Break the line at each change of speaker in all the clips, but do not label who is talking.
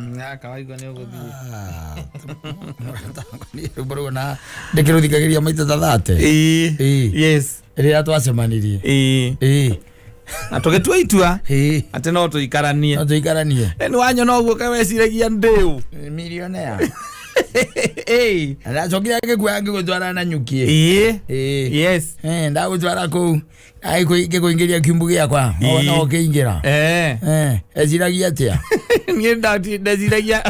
Gaka waigua nĩ ũgũthiĩ.
Rwĩmbo rũu na ndĩkĩrũthikagĩria maita ta 30.
Ĩĩ.
Ĩĩ.
Yes.
Rĩrĩa twacemanirie.
Ĩĩ.
Ĩĩ.
Na tũgĩtua itua
Ĩĩ.
atĩ no tũikaranie.
No tũikaranie.
Nĩ wanyona ũguo kaĩ weciragia ndĩũ.
Millionaire.
Ĩĩ.
Ndacokire ngĩkuoya ngĩgũtwara na nyuki.
Ĩĩ.
Ĩĩ.
Yes.
Eh, ndagũtwara kũu ngĩkũingĩria kiumbu gĩakwa
Ĩĩ.
no ũkĩingĩra.
Eh.
Eh, eciragia atĩa?
Niĩ ndeciragia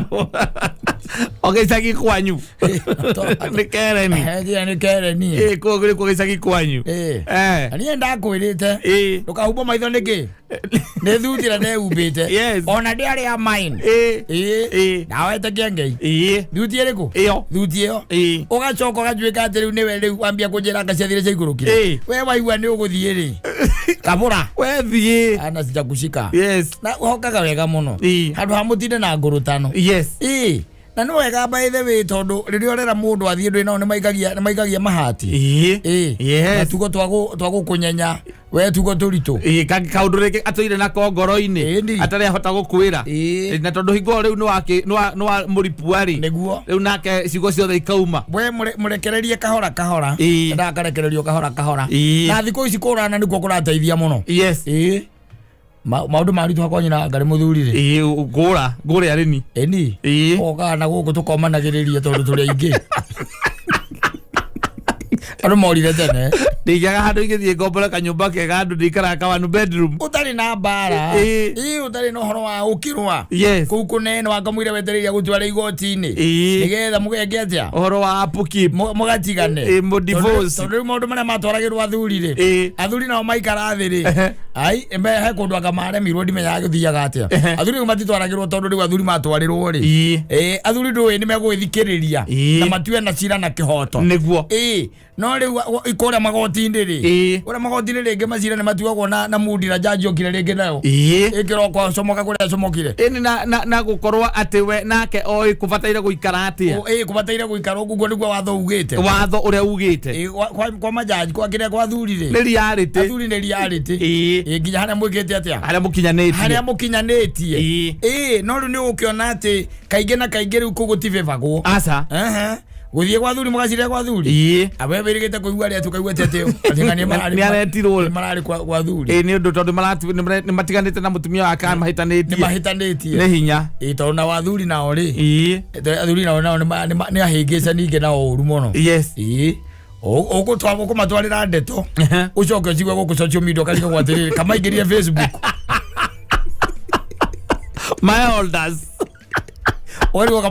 o gĩcagi kwanyu. Nĩ Kereni.
Eh, nginya nĩ Kereni.
Ĩĩ kũu nĩkuo gĩcagi kwanyu.
Ĩĩ.
Eh.
Na niĩ ndakwĩrĩte
Ĩĩ.
ndũkahumbwo maitho nĩkĩ nĩ thuti na ndehumbĩte.
Yes.
Ona ndĩarĩ ya mine.
Ĩĩ.
Ĩĩ.
Ĩĩ.
Ndawete kĩengei.
Ĩĩ.
Thuti ĩrĩkũ?
Ĩyo.
Thuti ĩyo.
Ĩĩ.
Ũgacoka ũgatuĩka atĩ rĩu nĩwe rĩu wambia kũnjĩra anga ciathire ciaikũrũkire.
Ĩĩ.
We waigua nĩ ũgũthiĩ rĩ. Kabũra.
We thiĩ.
Ana sijakushika.
Yes.
Na ũhokaga wega mũno.
Ĩĩ.
Handũ ha mũtinde na ngũrũtano.
Yes.
Ĩĩ. Na nĩ wega by the way tondũ rĩrĩa ũrera mũndũ athiĩ ndũĩ nao nĩ maikagia mahati.
Ĩĩ.
Ĩĩ.
Yes.
Na tugo twa gũkũnyenya we tugo tũritũ.
Ĩĩ, kaũndũ rĩngĩ atũire nako ngoro-inĩ
Ĩni.
atarĩ ahota gũkwĩra.
Ĩĩ.
Ĩ, na tondũ hingo rĩu nĩ wa mũripua rĩ.
Nĩguo.
Rĩu nake ciugo ciothe ikauma.
We mũrekererie kahora kahora.
Ĩĩ.
Ndakarekererio kahora kahora.
Ĩĩ.
Na thikũ ici kũrana nĩkuo kũrateithia mũno.
Yes.
Ĩĩ. Maũndũ maritũha kwa nyina ngarĩ mũthuri rĩ.
Ĩĩ, ngũra ngũre arĩmi.
Ĩni.
Ĩĩ.
Okaga na gũkũ tũkomanagĩrĩria tondũ tũrĩ aingĩ. Andũ morire tene.
Ndingĩaga handũ ingĩthiĩ ngombore kanyũmba kega handũ ndikaraga ka one bedroom.
Ũtarĩ na mbara.
Ĩĩ.
Ĩĩ, ũtarĩ na ũhoro wa ũkĩrũa.
Yes.
Kũu kũnene wakamũira wetereire gũtwara igoti-inĩ.
Ĩĩ.
Nĩgetha mũgeke atĩa?
Ũhoro wa upkeep.
Mũgatigane.
Ĩĩ, mũ divorce.
Tondũ rĩu maũndũ marĩa matwaragĩrwo athuri rĩ.
Ĩĩ.
Athuri nao maikara thĩ rĩ.
Ehe.
Ai, he kũndũ anga maremirwo ndimenyaga gũthiaga atĩa.
Ehe.
Athuri rĩu matitwaragĩrwo tondũ rĩu athuri matwarĩrwo rĩ.
Ĩĩ.
Ĩĩ, athuri ndũĩ nĩ megũgĩthikĩrĩria
Ĩĩ.
na matue na cira na kĩhoto.
Nĩguo.
Ĩĩ, no rĩu kũrĩa magoti-inĩ rĩ.
Ĩĩ.
Kũrĩa magoti-inĩ rĩngĩ macira nĩ matuagwo na mundi na jaji okire rĩngĩ nayo.
Ĩĩ.
Ĩkĩroko acomoka kũrĩa acomokire.
Ĩni na gũkorwo atĩ we nake oĩ kũbataire gũikara atĩa.
Ĩĩ, kũbataire gũikara ũguo nĩguo watho ugĩte.
Watho ũrĩa ugĩte.
Ĩĩ, kwa majaji kwa kĩrĩa kwa athuri rĩ.
Nĩ reality.
Athuri nĩ reality.
Ĩĩ.
Ĩĩ, nginya harĩa mwĩkĩte atĩa?
Harĩa mũkinyanĩtie.
Harĩa mũkinyanĩtie.
Ĩĩ.
Ĩĩ, no rĩu nĩ ũgũkĩona atĩ kaingĩ na kaingĩ rĩu kũu gũtibĩbagwo.
Aca.
Ehe. Gũthiĩ gwa athuri mũgacirĩra gwa athuri.
Ĩĩ.
Awe wĩrĩgĩte kũigua arĩa tũkaigua atĩ atĩ atĩ ng'ania mararĩ
Nĩ aretirwo.
nĩ mararĩ kwa athuri.
Ĩĩ, nĩ ũndũ tondũ nĩ matiganĩte na mũtumia wake
Nĩ
mahĩtanĩtie.
mahĩtanĩtie.
Nĩ hinya.
Ĩĩ, tondũ nao athuri nao rĩ.
Ĩĩ.
Athuri nao nĩ ahĩngĩca ningĩ nao ũru mũno.
Yes.
Ĩĩ. Ũkũmatwarĩra ndeto ũcoke ũcigue gũkũ social media ũkarigagwo atĩrĩrĩ kamaingĩrie Facebook.
My elders.
Ũkarigwo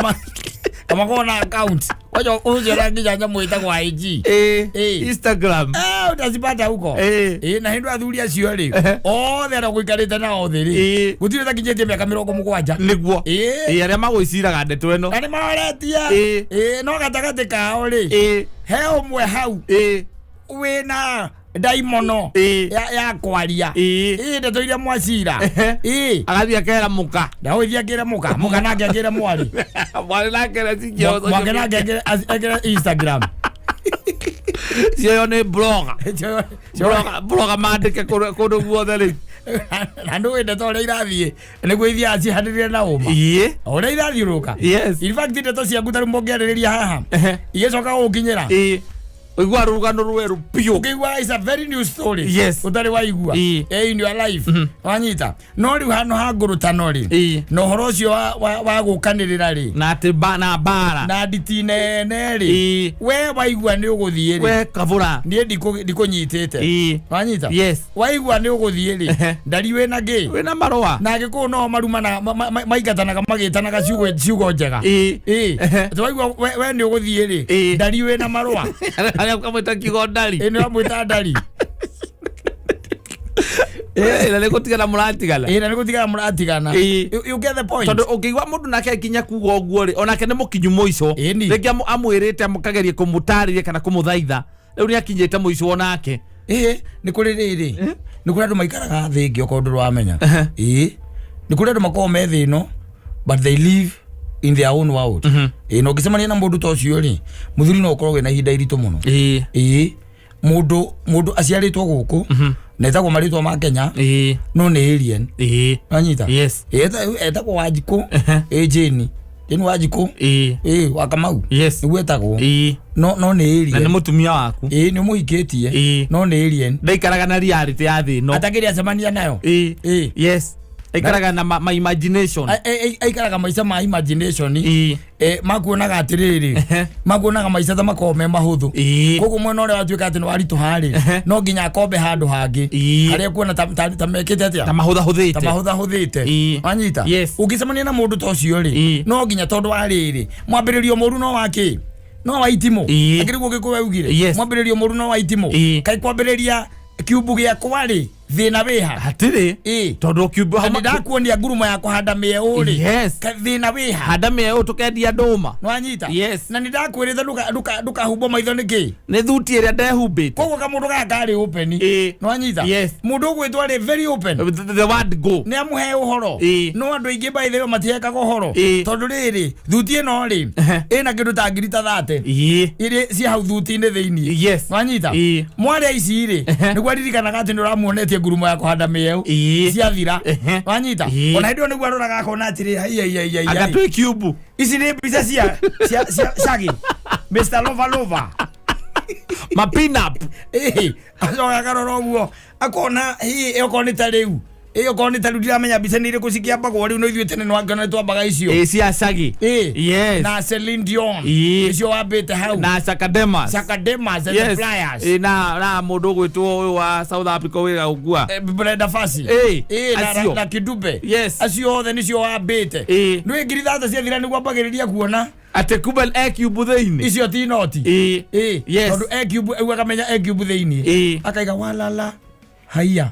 kama kona account kwanja ũcio na nginya nyamũ ĩtagwo IG.
Ĩĩ.
Ĩĩ.
Instagram.
Eh, utazipata huko.
Ĩĩ.
Ĩĩ, na hĩndĩ athuri acio rĩ
Ehe.
othe arĩa ũgũikarĩte nao thĩ rĩ
Ĩĩ.
gũtirĩ takinyĩtie mĩaka 70.
Nĩguo.
Ĩĩ.
Ĩĩ, arĩa magwĩciraga ndeto ĩno.
Na nĩ maoretie.
Ĩĩ.
Ĩĩ, no gatagatĩ kao rĩ
Ĩĩ.
he ũmwe hau
Ĩĩ.
wĩna ndaimono
Ĩĩ.
ya kwaria.
Ĩĩ.
Ĩĩ, ndeto iria mwacira.
Ehe.
Ĩĩ.
Agathiĩ akera mũka.
Ndagũgĩthiĩ akĩre mũka mũka nake akĩre mwarĩ.
Mwarĩ nake arecikia
Mwake nake akĩre Instagram.
Cio nĩ blogger. Blogger blogger mandĩke kũndũ guothe rĩu.
Na ndũĩ ndeto ũrĩa irathiĩ nĩguo ithiaga cihanĩrĩre na ũma.
Ĩĩ.
Ũrĩa irathiũrũka.
Yes.
In fact ndeto ciaku tarĩu mũngĩarĩrĩria haha
Ehe.
igĩcoka gũgũkinyĩra.
Ĩĩ. Ũigua rũgano rwerũ biũ.
Ũkĩigua is a very new story.
Yes.
Ũtarĩ waigua.
Ĩĩ.
Eh, in your life. Wanyita. No rĩu handũ ha ngũrũtano rĩ.
Ĩĩ.
Na ũhoro ũcio wa gũkanĩrĩra rĩ.
Na atĩ na mbara.
Na nditi nene rĩ.
Ĩĩ.
We waigua nĩ ũgũthiĩ rĩ.
We kabũra.
Niĩ ndikũnyitĩte.
Ĩĩ.
Wanyita.
Yes.
Waigua nĩ ũgũthiĩ rĩ.
Ehe.
Ndari wĩna ngĩ.
Wĩna marũa.
Na Agĩkũyũ no marumana maingatanaga magĩtanaga ciugo njega.
Ĩĩ.
Ĩĩ.
Ehe.
Atĩ waigua we nĩ ũgũthiĩ rĩ.
Ĩĩ.
Ndari wĩna marũa.
Harĩa ũkamwĩta kiugo ndari.
Ĩĩ, nĩ wamwĩta ndari.
Ĩĩ, na nĩ gũtigana mũratigana.
Ĩĩ, na nĩ gũtigana mũratigana.
Ĩĩ.
You get the point.
Tondũ ũngĩigua mũndũ nake akinya kuga ũguo rĩ, onake nĩ mũkinyu mũico.
Ĩni.
Rĩngĩ amwĩrĩte mũkagerie kũmũtarĩria kana kũmũthaitha. Rĩu nĩ akinyĩte mũico onake.
Ĩĩ, nĩ kũrĩ rĩrĩ nĩ kũrĩ andũ maikaraga thĩ ĩngĩ okorwo ndũrĩ wamenya. Ĩĩ, nĩ kũrĩ andũ makoragwo me thĩ ĩno but they live in their own world. Ĩĩ, na ũngĩcemania na mũndũ ta ũcio rĩ, mũthuri no ũkorwo wĩna ihinda iritũ mũno.
Ĩĩ.
Ĩĩ. Mundu aciarĩtwo gũkũ na etagwo marĩtwa ma Kenya, no nĩ alien. Wanyita?
Yes.
Etagwo Wanjikũ. Ĩ Jane, Jane Wanjikũ. Ĩ wa Kamau. Nĩguo etagwo. No nĩ
Na nĩ
alien.
mũtumia waku.
Ĩ nĩ mũhikĩtie. No nĩ alien.
Ndaikaraga na reality ya thĩ ĩno.
Atakĩrĩ acemania nayo.
Yes, aikaraga na ma imagination.
Aikaraga maica ma imagination. Makuonaga atĩrĩrĩ, makuonaga maica ta makoragwo me mahũthũ. Koguo mwena ũrĩa watuĩka atĩ nĩ waritũha-rĩ, no nginya akombe handũ hangĩ harĩa kuona ta mekĩte atĩa,
ta mahũthahũthĩte.
Ta mahũthahũthĩte. Wanyita?
Yes.
Ũngĩcemania na mũndũ ta ũcio rĩ, no nginya tondũ wa rĩrĩ, mwambĩrĩrio mũru no wa kĩ, no wa itimũ. Akĩrĩ guo gĩkũyũ augire, mwambĩrĩrio mũru no wa itimũ. Kaĩ kwambĩrĩria kiumbu gĩakwa rĩ, thĩna wĩha?
Hatirĩ. Tondũ kiumbu
Na nĩndakuonia ngurumo ya kũhanda mĩeũ rĩ, thĩna wĩha?
Handa mĩeũ tũkendia ndũma.
Nĩwanyita?
Yes.
Na nĩndakwĩrĩte ndũkahumbwo maitho nĩkĩ.
Nĩ thuti ĩrĩa ndehumbĩte.
Koguo kamũndũ gaka karĩ open. Nĩwanyita?
Yes.
Mũndũ ũgwĩtwo arĩ very open.
The word go.
Nĩ amũhe ũhoro. No andũ aingĩ by the way matihekaga ũhoro. Tondũ rĩrĩ, thuti ĩno rĩ, ĩna kĩndũ ta ngiri ta 30 iria ci hau thuti-inĩ thĩiniĩ. Wanyita? Mwarĩa ici rĩ, nĩguo aririkanaga atĩ nĩ ũramuonetie ngurumo ya kũhanda mĩeũ ciathira. Wanyita? Ona hĩndĩ ĩyo nĩguo aroraga akona atĩrĩ, haiya haiya haiya.
Anga twĩ kiumbu.
Ici nĩ mbica cia Shaggy, Mr Lover Lover.
Ma pin up.
Acoka akarora ũguo akona hii, okorwo nĩ ta rĩu, okorwo nĩ ta rĩu, ndiramenya mbica nĩ irĩkũ cikĩambagwo rĩu, no ithuĩ tene nĩwangĩona nĩ twambaga icio.
Cia Shaggy.
Na Celine Dion. Icio wambĩte hau.
Na Chakademas.
Chakademas and the Flyers.
Na mũndũ ũgwĩtwo ũyũ wa South Africa wĩra gũkua.
Brenda Fassie.
Acio.
Na Kidube.
Yes.
Acio othe nĩcio wambĩte. Nĩ ngiri 30 ciathira nĩguo ambagĩrĩria kuona
Atĩ kumbe e kiumbu thĩinĩ.
Icio ti noti. Tondũ e kiumbu au akamenya e kiumbu thĩinĩ. Akaiga walala haiya.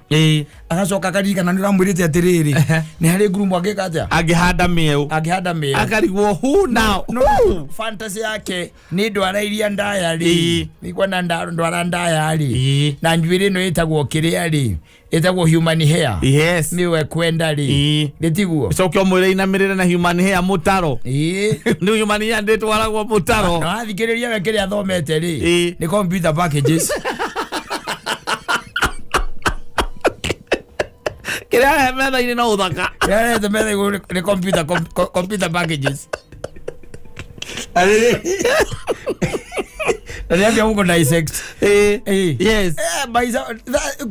Agacoka akaririkana nĩ ũramwĩrĩte atĩrĩrĩ, nĩ harĩ ngurumo angĩka atĩa?
Angĩhanda mĩeũ.
Angĩhanda mĩeũ.
Akarigwo who now?
No
Who?
fantasy yake nĩ ndwara iria ndaya rĩ, nĩkuona ndwara ndaya rĩ, na njuĩrĩ ĩno ĩtagwo kĩrĩa rĩ, ĩtagwo human hair. Nĩwe kwenda rĩ. Nĩtiguo?
Coke ũmwĩre inamĩrĩre na human hair mũtaro. Nĩ human hair ndĩtwaragwo mũtaro.
Na wathikĩrĩria we kĩrĩa athomete rĩ, nĩ computer packages.
Kĩrĩa arehe metha-inĩ no ũthaka.
Kĩrĩa arehete metha igũrũ nĩ computer packages. Na nĩambia gũkũ dissect. Maica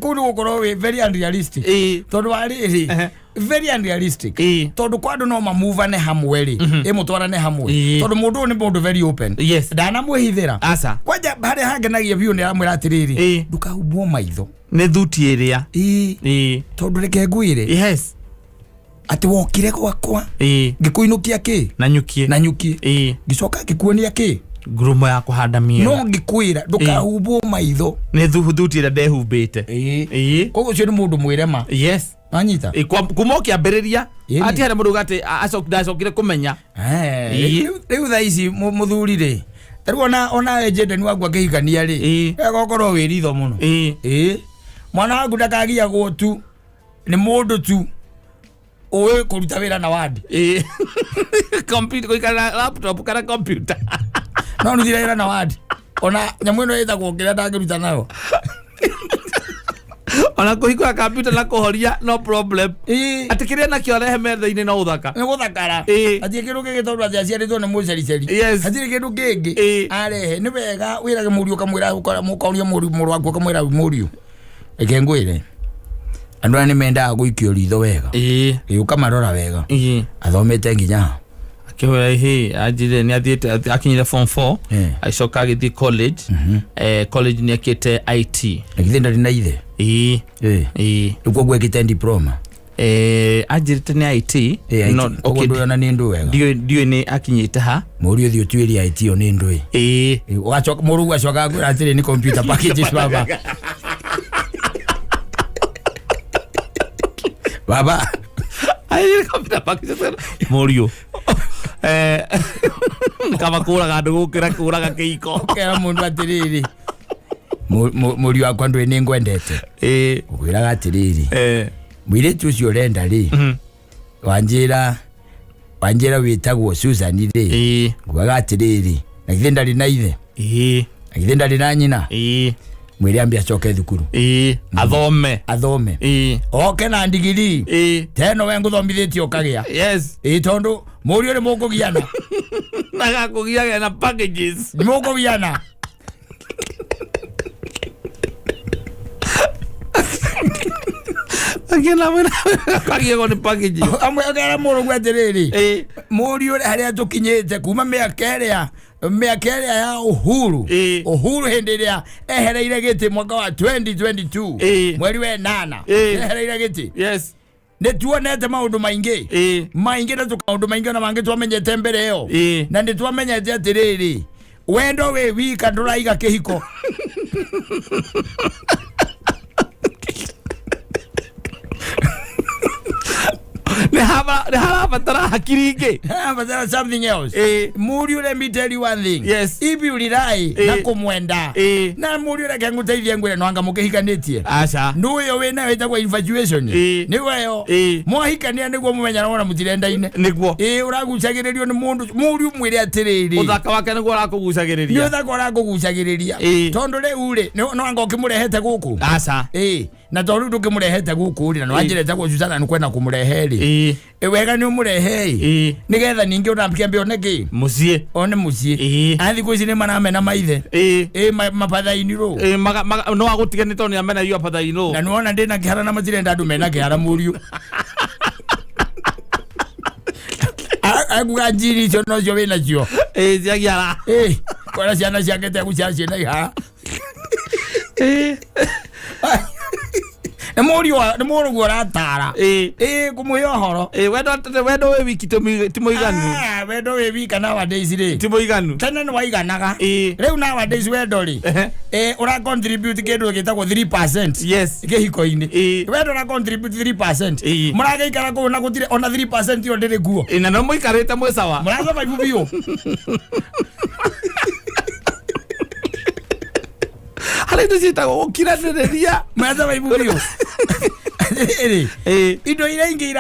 kũu nĩ gũkorwo wĩ very unrealistic. Tondũ wa rĩrĩ, very unrealistic. Tondũ kwa andũ no mamuvane hamwe rĩ, ĩmũtwarane hamwe. Tondũ mũndũ ũyũ nĩ mũndũ very open. Ndanamwĩhithĩra.
Aca.
Kwanja harĩa hangenagia biũ nĩ aramwĩra atĩrĩrĩ, ndũkahumbwo maitho.
Nĩ thuti ĩrĩa.
Tondũ reke ngwĩre, atĩ wokire gwakwa ngĩkũinũkia kĩ?
Na nyukie.
Na nyuki. Ngĩcoka ngĩkuonia kĩ?
Ngurumo ya kũhanda mĩeũ.
No ngĩkwĩra ndũkahumbwo maitho.
Nĩ thuti ĩrĩa ndehumbĩte.
Koguo ũcio nĩ mũndũ mwĩrema. Wanyita?
Kuma ũkĩambĩrĩria ati harĩa mũndũ uga atĩ ndacokire kũmenya.
Rĩu thaa ici mũthuri rĩ, tarĩu ona Jenden waku akĩhikania rĩ, wega ũkorwo wĩ ritho mũno. Mwana waku ndakagiagwo tu nĩ mũndũ tu ũĩ kũruta wĩra na wandi.
Computer, gũikara na laptop kana computer.
No rutire wĩra na wandi, ona nyamũ ĩno ĩtagwo kĩrĩa ndangĩruta nayo.
Ona kũhingũra computer na kũhoria no problem. Atĩ kĩrĩa nakĩo arehe metha-inĩ no ũthaka.
Nĩ gũthakara. Hatirĩ kĩndũ kĩngĩ tondũ atĩ aciarĩtwo nĩ mũcericeri. Hatirĩ kĩndũ kĩngĩ arehe. Nĩ wega wĩrage mũriũ, ũkamwĩra, ũkoria mũrũ waku, ũkamwĩra, mũriũ, reke ngwĩre, andũ aya nĩ mendaga gũikio ritho wega. Ũkamarora wega. Athomete nginya ha?
Akĩhũra hĩ anjire nĩ athiĩte akinyire form 4. Agĩcoka agĩthiĩ college. College nĩ ekĩte IT.
Na githĩ ndarĩ na ithe? Rĩu koguo ekĩte diploma.
Anjĩrĩte nĩ IT. No,
koguo
okay,
ndũĩ ona nĩ ndũ wega.
Ndiũĩ nĩ akinyĩte ha.
Mũriũ, thiĩ ũtuĩrie IT ĩyo nĩ ndũĩ. Ũgacoka mũrũgu acoka akwĩra atĩrĩ, nĩ computer packages, baba, baba.
Ai, computer packages mũriũ. Kaba kũraga andũ gũkĩra kũraga kĩiko.
Ũkera mũndũ atĩrĩrĩ, mũriũ wakwa, ndũĩ nĩ ngwendete. Ũkwĩraga atĩrĩrĩ, mũirĩtu ũcio ũrenda rĩ, wanjĩra wĩtagwo Susan rĩ, ngugaga atĩrĩrĩ, na githĩ ndarĩ na ithe? Na githĩ ndarĩ na nyina? Mwĩre ambe acoke thukuru.
Ĩĩ, athome.
Athome.
Ĩĩ.
Oke na ndigiri.
Ĩĩ.
Teno we ngũthomithĩtie ũkagĩa.
Yes.
Ĩĩ, tondũ mũriũ nĩ mũkũgiana.
Nagakũgiaga na packages.
Nĩ mũkũgiana.
Kagiagwo nĩ packages.
Amwe ũkera mũrũgu atĩrĩrĩ,
Ĩĩ.
mũriũ harĩa tũkinyĩte kuma mĩaka ĩrĩa ya Uhuru, Uhuru hĩndĩ ĩrĩa ehereire gĩtĩ mwaka wa 2022, mweri wa ĩnana, ehereire gĩtĩ, nĩ tuonete maũndũ maingĩ, maingĩ, na maũndũ maingĩ ona mangĩ twamenyete mbere ĩyo, na nĩ twamenyete atĩrĩrĩ, wendo wĩ wika ndũraiga kĩhiko.
Nĩ harabatara hakiri ingĩ.
But there is something else. Mũriũ, let me tell you one thing. If you rely na kũmwenda na mũriũ, reke ngũteithie, ngwĩre no anga mũkĩhikanĩtie.
Aca.
Ndũ ĩyo wĩnayo ĩtagwo infatuation. Nĩguo ĩyo mwahikania nĩguo mũmenyana wona mũtirendaine.
Nĩguo.
Ĩĩ, ũragucagĩrĩrio nĩ mũndũ. Mũriũ, mwĩre atĩrĩrĩ,
ũthaka wake nĩguo
nĩ
ũrakũgucagĩrĩria.
Ũthaka ũrakũgucagĩrĩria. Tondũ rĩu rĩ, no anga ũkĩmũrehete gũkũ.
Aca.
Ĩĩ, na tondũ rĩu ndũkĩmũrehete gũkũ rĩ, na nĩwanjĩrĩte gũ Susana nĩ kwenda kũmũrehe rĩ, ĩ wega nĩ ũmũrehe ĩ, nĩgetha ningĩ ũnamkĩambe one kĩ.
Mũciĩ.
One mũciĩ. A thikũ ici nĩ maramena maithe. Ĩ, mabathaini rũ.
Ĩĩ, no agũtige nĩ tondũ nĩ amena your father in law.
Na nĩwona ndĩna kĩhara na matirenda andũ mena kĩhara. Mũriũ akuga njiri icio nocio wĩnacio.
Ĩĩ, ciagiara.
Ĩ kora ciana ciake tegũciara ciĩna ihara. Nĩ mũriũ nĩ mũrũguo ũratara. Ĩ, kũmũhe ũhoro.
Ĩĩ, wendo wĩ wiki ti mũiganu.
Ah, wendo wĩ wika nowadays rĩ,
Ti mũiganu.
Tene nĩ waiganaga. Rĩu nowadays wendo rĩ, ũra contribute kĩndũ gĩtagwo 3% kĩhiko-inĩ. Wendo ũra contribute 3%. Mũragĩikara kũu na gũtirĩ ona 3% ĩyo ndĩrĩ kuo.
Ĩĩ, na no mũikarĩte mwĩ sawa.
Mũrasurvive biũ.
Harĩ indo ciĩtagwo gũkiranĩrĩria.
Mũrasurvive biũ rĩ. Indo iria ingĩ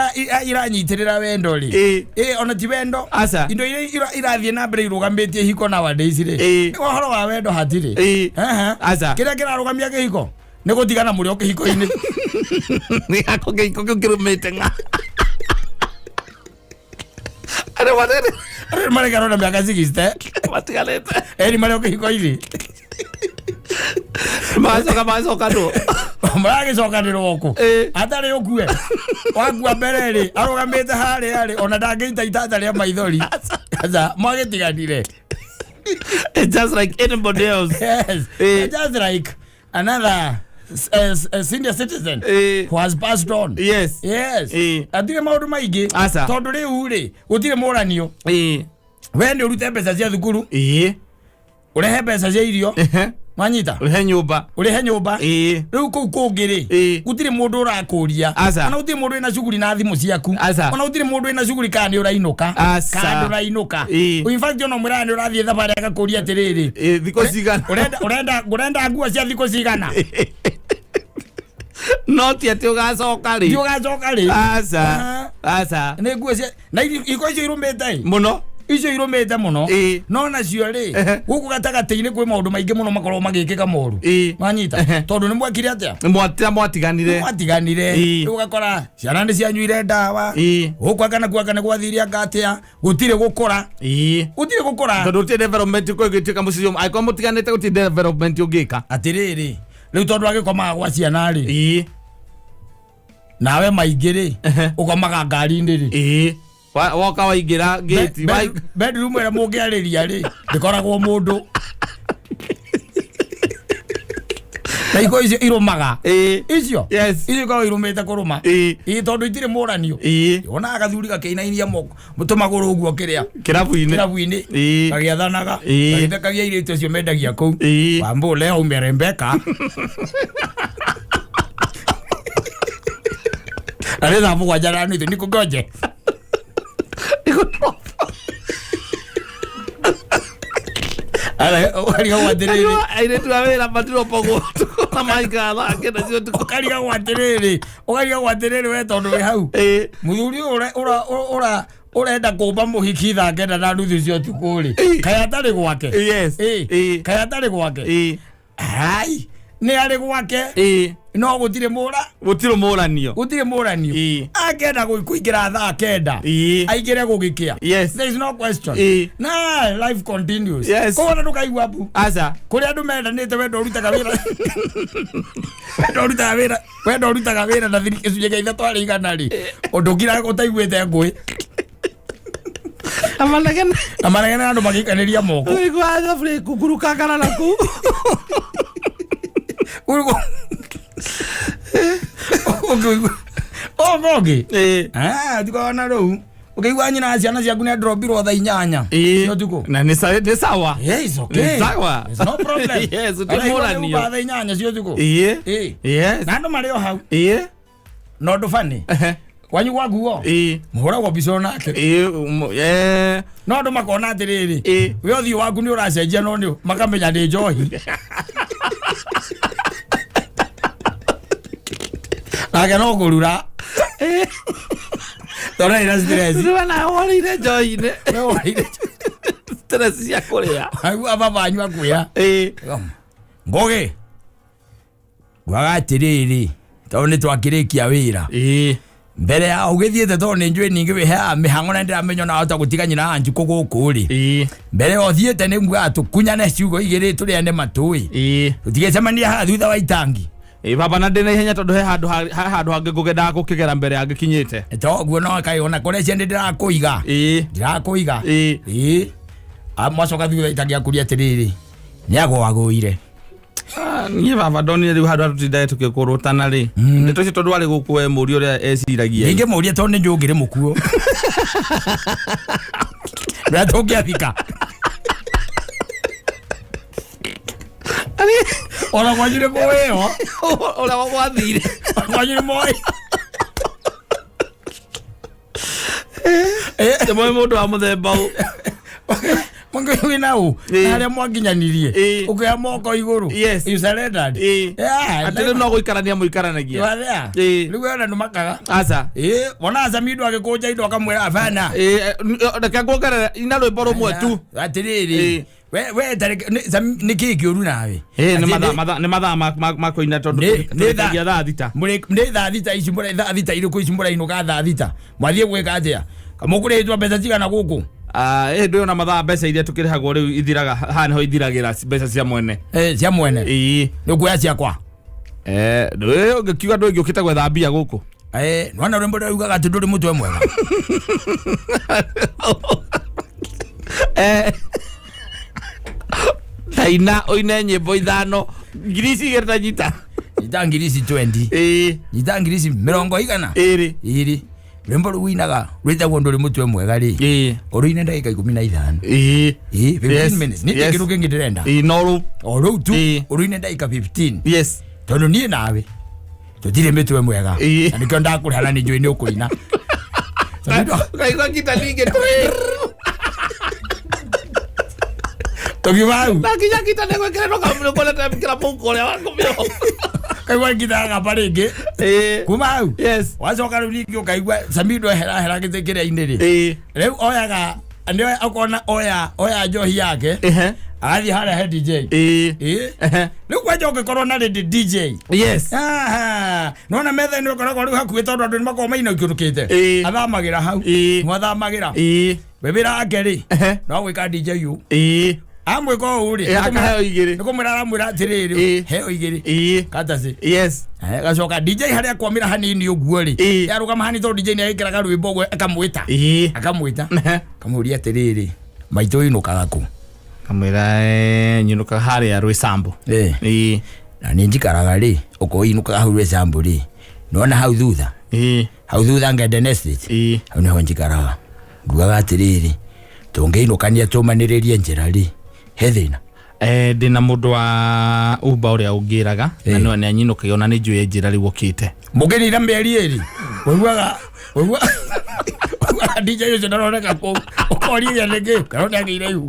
iranyitĩrĩra wendo rĩ, ona ti wendo.
Aca.
Indo iria irathiĩ na mbere irũgamĩtie hiko nowadays rĩ, ũhoro wa wendo hatirĩ. Ehe.
Aca.
Kĩrĩa kĩrarũgamia kĩhiko nĩ gũtigana mũrĩ o kĩhiko-inĩ.
Nĩ gako kĩhiko kĩu kĩrũmĩte ng'a arĩ manene.
Andũ marekerwo na mĩaka 60.
Matiganĩte.
Eri marĩ o kĩhiko-inĩ.
Magacoka ndũ.
Maragĩcokanĩrwo kũ? Atarĩ ũkue wakua mbere rĩ, arũgamĩte harĩa rĩ, ona ndangĩita itata rĩa maithori. Aca, mwagĩtiganire.
It's just like anybody else.
Yes. Just like another senior citizen who has passed on. Yes. Atirĩ maũndũ maingĩ.
Aca.
Tondũ rĩu rĩ, gũtirĩ mũranio. We nĩ ũrute mbeca cia thukuru, ũrehe mbeca cia irio, wanyita,
Ũrĩhe nyũmba.
Ũrĩhe nyũmba. Rĩu kũu kũngĩ rĩ, gũtirĩ mũndũ ũrakũria.
Aca.
Ona gũtirĩ mũndũ wĩna cuguri na thimũ ciaku.
Aca.
Ona gũtirĩ mũndũ wĩna cuguri kana nĩ ũrainũka.
Aca.
Kana ndũrainũka. In fact, ona mwĩraga nĩ ũrathiĩ thabarĩ, agakũria atĩrĩrĩ,
Ĩĩ, thikũ cigana?
Ũrenda nguo cia thikũ cigana?
No ti atĩ ũgacoka
Ti
rĩ.
ũgacoka rĩ.
Aca.
Ah.
Aca.
Nĩ nguo cia na iko icio irũmĩte ĩ.
Mũno.
Icio irũmĩte mũno. No nacio rĩ, gũkũ gatagatĩ-inĩ kwĩ maũndũ maingĩ mũno makoragwo magĩkĩka moru. Wanyita, tondũ nĩ mwekire atĩa?
Mwatira mwatiganire.
Mwatiganire. Rĩu ũgakora ciana nĩ cianyuire ndawa. Gũkũ anga na kuanga nĩ gwathire anga atĩa, gũtirĩ gũkũra. Gũtirĩ gũkũra.
Tondũ gũtirĩ development kũngĩtuĩka mũciĩ angĩkorwo mũtiganĩte, gũtirĩ development ũngĩka.
Atĩrĩrĩ, rĩu tondũ agĩkomaga gwa ciana rĩ, nawe maingĩ rĩ, ũkomaga ngari-inĩ rĩ.
Ĩĩ. Woka waingĩra gate.
Bedroom ĩrĩa mũngĩarĩria rĩ, ndĩkoragwo mũndũ, na iko icio irũmaga icio, icio ikoragwo irũmĩte kũrũma. Ĩĩ, tondũ itirĩ mũranio. Wonaga gathuri gakĩinainia moko tũmagũrũ ũguo kĩrĩa
kĩrabu-inĩ.
Kĩrabu-inĩ. Gagĩathanaga. Gagĩthekagia airĩtu acio mendagia kũu. Wambo leo umerembeka, na nĩ thaa 7 na nuthu nikũngoje. Ũkarigagwo atĩrĩrĩ,
Airĩtu a wĩra matiropagwo ũtukũ na maikara 9 cia ũtukũ.
Ũkarigagwo atĩrĩrĩ, we tondũ wĩ hau, mũthuri ũyũ ũrenda kũmba mũhiki 9:30 cia ũtukũ rĩ, kaĩ atarĩ gwake? Kaĩ atarĩ gwake? Ai, Nĩ arĩ gwake. No gũtirĩ mũra.
Gũtirĩ mũranio.
Gũtirĩ mũranio. Akenda kũingĩra thaa 9. Aingĩre gũgĩkĩa.
Yes.
There is no question. Na life continues.
Yes.
Koguo na ndũkaigua mbu.
Aca.
Kũrĩa andũ mendanĩte wendo ũrutaga wĩra. Wendo ũrutaga wĩra. Wendo ũrutaga wĩra na 3 gĩcunjĩ kĩa 3 harĩ igana rĩ. Ũndũ ũkira ũtaiguĩte ngũĩ.
Na manegene.
Na manegene andũ magĩikanĩria moko.
Ũigua thaburĩ kungurukangana na kũu.
Ũguo. Ũkĩigua. Ũngĩ. Tiga na rĩu. Ũkĩigua nyina ciana ciaku nĩ androbirwo thaa 8. Cia ũtukũ.
Na nĩ sawa.
Yeah, it's okay.
Nĩ sawa.
It's no problem.
Yes,
Araigua nĩ
ũtĩmũranio.
uga thaa 8 cia ũtukũ.
Yes.
Na andũ marĩ o hau. Na ũndũ funny. Kwanyu gwakuo. Mũhũragwo mbica onake. No andũ makona atĩrĩrĩ. We ũthiũ waku nĩ ũracenjia no nĩ makamenya nĩ njohi. Nake no kũrura. Tondũ ĩna stress.
Rĩu na worĩire njohi-inĩ.
We worĩire.
Stress cia kũrĩa.
Aigua baba anyu akwĩra. Ngũgĩ. Ngwaga atĩrĩrĩ. Tondũ nĩ twakĩrĩkia wĩra. Mbere ya ũgĩthiĩte tondũ nĩ njũĩ ningĩ wĩheaga mĩhang'o na ndĩramenya ona wahota gũtiga nyina wa Njukũ gũkũ rĩ. Mbere ya ũthiĩte nĩ ngugaga tũkunyane ciugo igĩrĩ tũrĩane matũĩ. Tũtigĩcemania haha thutha wa itangi.
Baba na ndĩna ihenya tondũ he handũ handũ hangĩ ngũgendaga gũkĩgera mbere ya ngĩkinyĩte.
Toguo no kaĩ ona kũrĩa ciana ndĩrakũiga. Ndĩrakũiga. Mwacoka thutha itangi akũria atĩrĩrĩ. Nĩagũagũire.
Niĩ baba ndonire rĩu handũ hatũtindae tũkĩkũrũtana rĩ. Ndeto icio tondũ warĩ gũkũ we mũũria ũrĩa eciragia.
Ningĩ mũũria tondũ nĩ njũĩ ũngĩrĩ mũkuo. Ũrĩa tũngĩathika. Ona kwanyu nĩ mũĩ ĩyo.
Ũrĩa gwathire.
Ona kwanyu nĩ mũĩ.
Nĩ mũĩ mũndũ wa mũthemba ũ.
Mũngĩ wĩna ũ? Harĩa mwakinyanirie. Ũkĩoya moko igũrũ.
Yes.
You surrendered. Yeah,
Atĩ rĩu no gũikarania mũikaranagia.
You are there. Rĩu we ona ndũmakaga.
Aca.
Wona Samido agĩkũnja indo akamwĩra abana.
Reke nguongerere ina rwĩmbo rũmwe tu.
Atĩrĩrĩ. We nĩ kĩĩ kĩũru nawe?
Nĩ mathaa ma kũina tondũ tũrĩkagia thaa 6.
Nĩ thaa 6 ici mũra thaa 6 irĩkũ ici mũrainũka thaa 6. Mwathiĩ gwĩka atĩa? Mũkũrĩhĩtwo mbeca cigana gũkũ?
Ndũĩ ona mathaa mbeca iria tũkĩrĩhagwo rĩu ithiraga haha nĩho ithiragĩra mbeca cia mwene.
Cia mwene. Nĩ ũkuoya ciakwa?
Ndũĩ ũngĩkiuga ndũĩ ngĩũkĩte gwetha mbia gũkũ.
Nĩwona rwĩmbo rũrĩa rugaga atĩ ndũrĩ mũtwe mwega.
Taina ũine nyĩmbo 5 ngiri ici igĩrĩ ta nyita.
Nyita ngiri ici 20. Nyita ngiri ici mĩrongo igana.
Ĩrĩ.
Rwĩmbo rũu ũinaga rwĩtagwo ndũrĩ mũtwe mwega rĩ. Ũrũine ndagĩka 15. 15 minutes. Nĩ kĩndũ kĩngĩ ndĩrenda.
No rũu.
O rũu tu. Ũrũine ndagĩka 15.
Yes.
Tondũ niĩ nawe tũtirĩ mĩtwe mwega. Na nĩkĩo ndakũrĩha na nĩ njũĩ nĩ ũkũina.
Ũkaigua ngita ningĩ
Tũkiuma hau.
Na nginya ngita nĩ gwĩkĩrĩrwo kamũrĩ ũkonete kĩra mũhuko ũrĩa wa kũmĩoha.
Kaigua ngita agamba rĩngĩ. Kuma hau.
Yes.
Wacoka rĩu ningĩ ũkaigua Samido eherahera gĩtĩ kĩrĩa-inĩ rĩ. Rĩu oyaga nĩ akona oya njohi yake. Agathiĩ harĩa he DJ. Rĩu kwanja ũngĩkorwo na rĩndĩ DJ.
Yes.
Nĩwona metha ĩno ĩkoragwo rĩu hakuhĩ tondũ andũ nĩmakoragwo mainũkĩrũkĩte. Athamagĩra hau. Mwathamagĩra. We wĩra wake rĩ. No gwĩka DJ ũ. Amwĩka ũũ rĩ.
Akaheo igĩrĩ.
Nĩ kũmwĩra aramwĩra atĩrĩrĩ. Heo igĩrĩ. Katacĩ.
Yes.
Gacoka DJ harĩa akwamĩra hanini ũguo rĩ. Yarũgama hanini tondũ DJ nĩ agĩkĩraga rwĩmbo ũguo akamwĩta. Akamwĩta. Akamũria atĩrĩrĩ. Maitũ ũinũkaga kũ?
Kamwĩra nyinũkaga harĩa Rwĩsambu.
Na nĩ njikaraga rĩ, okorwo inũkaga hau Rwĩsambu rĩ. Nĩwona hau thutha? Hau thutha Ngende Estate. Hau nĩho njikaraga. Ngugaga atĩrĩrĩ, tũngĩinũkania tũmanĩrĩrie njĩra rĩ, he thĩna?
Ndĩna mũndũ wa Uber ũrĩa ũngĩraga, na nĩwe nĩanyinũkagia ona nĩ njũĩ njĩra rĩu okĩte.
Mũngĩnina mĩeri ĩrĩ, ũiguaga DJ ũcio ndaroneka kũu, ũkoria nĩkĩ, kana nĩagĩire ihu.